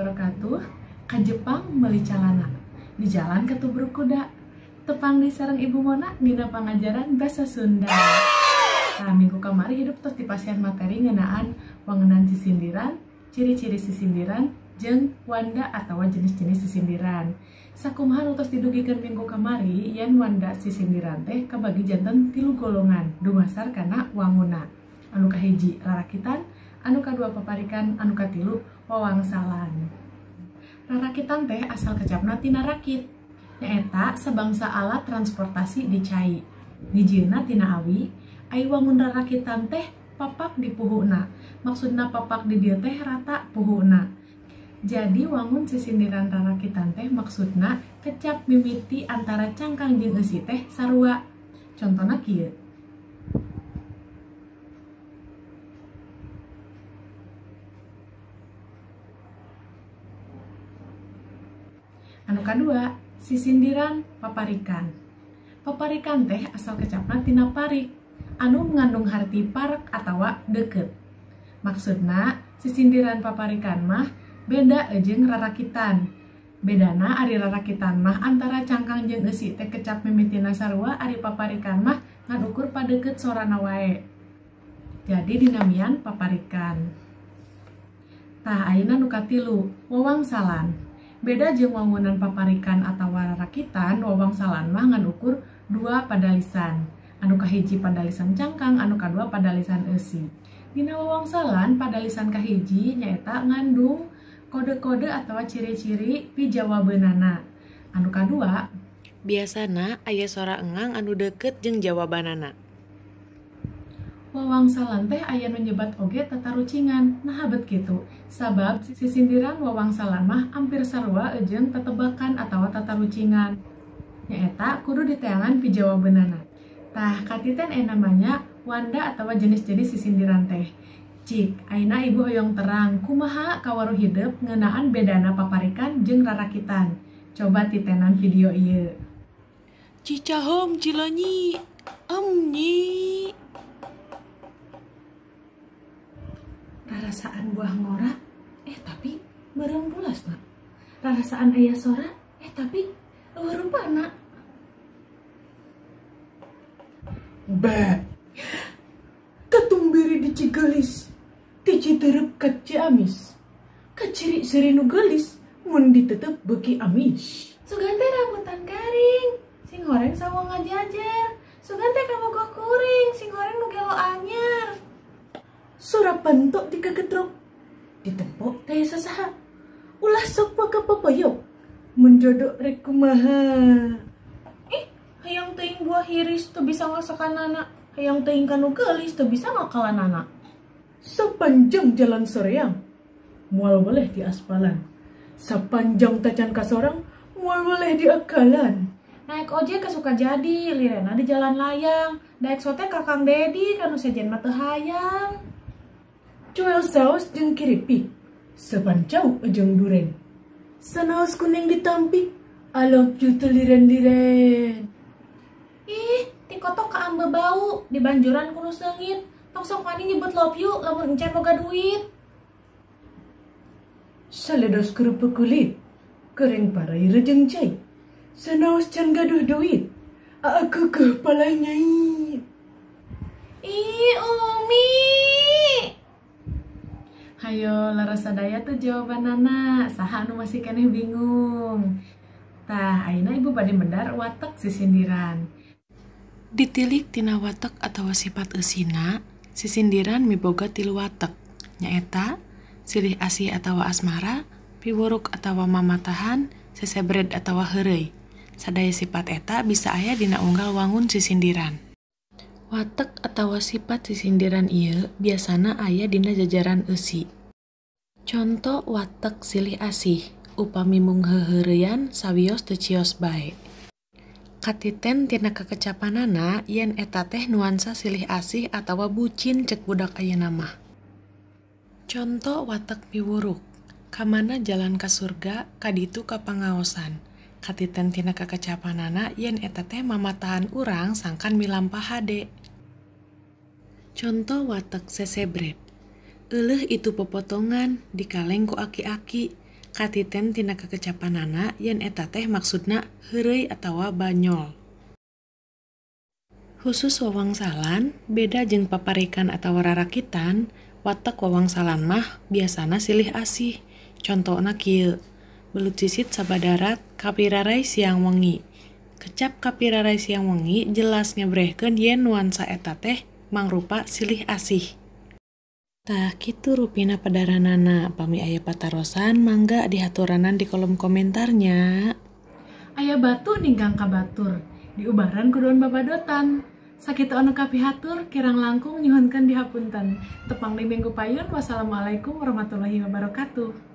Wabarakatuh. Ka Jepang meuli calana, di jalan katubruk kuda, tepang di sareng Ibu Mona dina pangajaran Basa Sunda. Nah, minggu kamari hidup tos dipasihan materi ngeunaan wangenan sisindiran, ciri-ciri sisindiran, jeung wanda atawa jenis-jenis sisindiran. Sakumaha nu tos didugikeun minggu kamari yen wanda sisindiran teh kabagi janten 3 golongan dumasar kana wanguna. Anu kahiji rarakitan, anu kadua paparikan, anu katilu wawangsalan. Rarakitan teh asal kecapna tina rakit, nyaeta sebangsa alat transportasi di cai. Dijieunna tina awi, ai wangun rarakitan teh papak di puhuna. Maksudna papak di dieu teh rata puhuna. Jadi wangun sisindiran rarakitan teh maksudna kecap mimiti antara cangkang jeung eusi teh sarua. Contona kieu. Anu kadua, sisindiran paparikan. Paparikan teh asal kecapna tina parik, anu mengandung harti parek atawa deket. Maksudna, sisindiran paparikan mah beda jeung rarakitan. Bedana ari rarakitan mah antara cangkang jeung eusi teh kecap mimitina sarua, ari paparikan mah ngan ukur padeket sorana wae. Jadi dinamian paparikan. Tah ayeuna nu katilu, wawangsalan. Beda jeung wangunan paparikan atawa rarakitan, wawangsalan mah ngan ukur 2 padalisan. Anu kahiji padalisan cangkang, anu kadua padalisan eusi. Dina wawangsalan padalisan kahiji nyaeta ngandung kode-kode atawa ciri-ciri pijawabeunana. Anu kadua biasana aya sora engang anu deket jeung jawabanana. Wawangsalan teh aya nu nyebat oge tatarucingan. Nah bet kitu. Sabab sisindiran wawangsalan mah hampir sarua jeung tetebakan atawa tatarucingan. Nyaeta kudu diteangan pijawabeunana. Tah katiten namanya wanda atawa jenis-jenis sisindiran teh. Cik, ayeuna ibu hoyong terang kumaha kawaruh hidep ngeunaan bedana paparikan jeung rarakitan. Coba titenan video ieu. Cicahom Cileunyi, em nyi. Rarasaan buah ngora, tapi beureum bulasna. Rarasaan aya sora, tapi eueuh rupana. Ba. Katumbiri di Cigelis, ti Citerep ka Ciamis. Kaciri seuri nu geulis, mun ditetep beuki amis. Sugan teh rambutan garing, sing horeng sawo ngajajar. Sugan teh kabogoh kuring, sing horeng nu gelo anyar. Sora pantok di kagetrok, ditempok teh sasaha. Ulah sok pakapapoyok, mun jodoh rek kumaha. Ih, hayang teuing buah hiris teu bisa ngasakanana. Hayang teuing kanu geulis teu bisa ngakalanana. Sepanjang jalan soreang, moal boleh di aspalan. Sepanjang tacan kasorang, moal boleh di akalan. Naik ojek ke Sukajadi, lirena di jalan layang. Daek sote ka Kang Dedi, kanu sejen mah teu hayang. Cuel saos jeung kiripik, sepancau jeung duren. Sanaos kuning ditampik, I love you teu liren-liren. Ih, tikotok ka ambe bau, di banjuran kudu seungit. Tong sok wani nyebut love you lamun encan boga duit. Saledos kerupuk kulit, kering parai rejeng cai. Sanaos can gaduh duit, aku keuh palai nyai. Ih, Umi. Hayo leres sadaya tuh jawabanana, saha anu masih keneh bingung. Tah, ayeuna ibu bade mendar watek sisindiran. Ditilik tina watek atawa sifat eusina, sisindiran miboga 3 watek, nyaeta silih asih atawa asmara, piwuruk atawa mamatahan, sesebred atawa heureuy. Sadaya sifat eta bisa aya dina unggal wangun sisindiran. Watek atawa sifat sisindiran ieu biasana aya dina jajaran eusi. Conto watek silih asih, upami mung heuheureyan sawios teu cios bae. Katiten tina kakecapanana yen eta teh nuansa silih asih atawa bucin cek budak ayeuna mah. Conto watek miwuruk, kamana jalan ka surga kaditu ka pangaosan. Katiten tina kakecapanana yen eta teh mamatahan urang sangkan milampah hade. Conto watek sesebret, euleuh itu popotongan dikaleng ku aki-aki, Katiten tina kakecapanana yen eta teh maksudna heureuy atawa banyol. Khusus wawangsalan, beda jeung paparikan atawa rarakitan, watek wawangsalan mah biasana silih asih. Contona kieu, belut sisit sabadarat kapiraray siang wengi. Kecap kapiraray siang wengi jelas ngebrehkeun yen nuansa eta teh mangrupa silih asih. Tah kitu rupina padaranana, pami aya patarosan mangga dihaturanan di kolom komentarnya. Aya batu ninggang ka batur, diubaran ku daun babadotan. Sakitu anu kapihatur, kirang langkung nyuhunkeun dihapunten. Tepang di minggu payun, wassalamualaikum warahmatullahi wabarakatuh.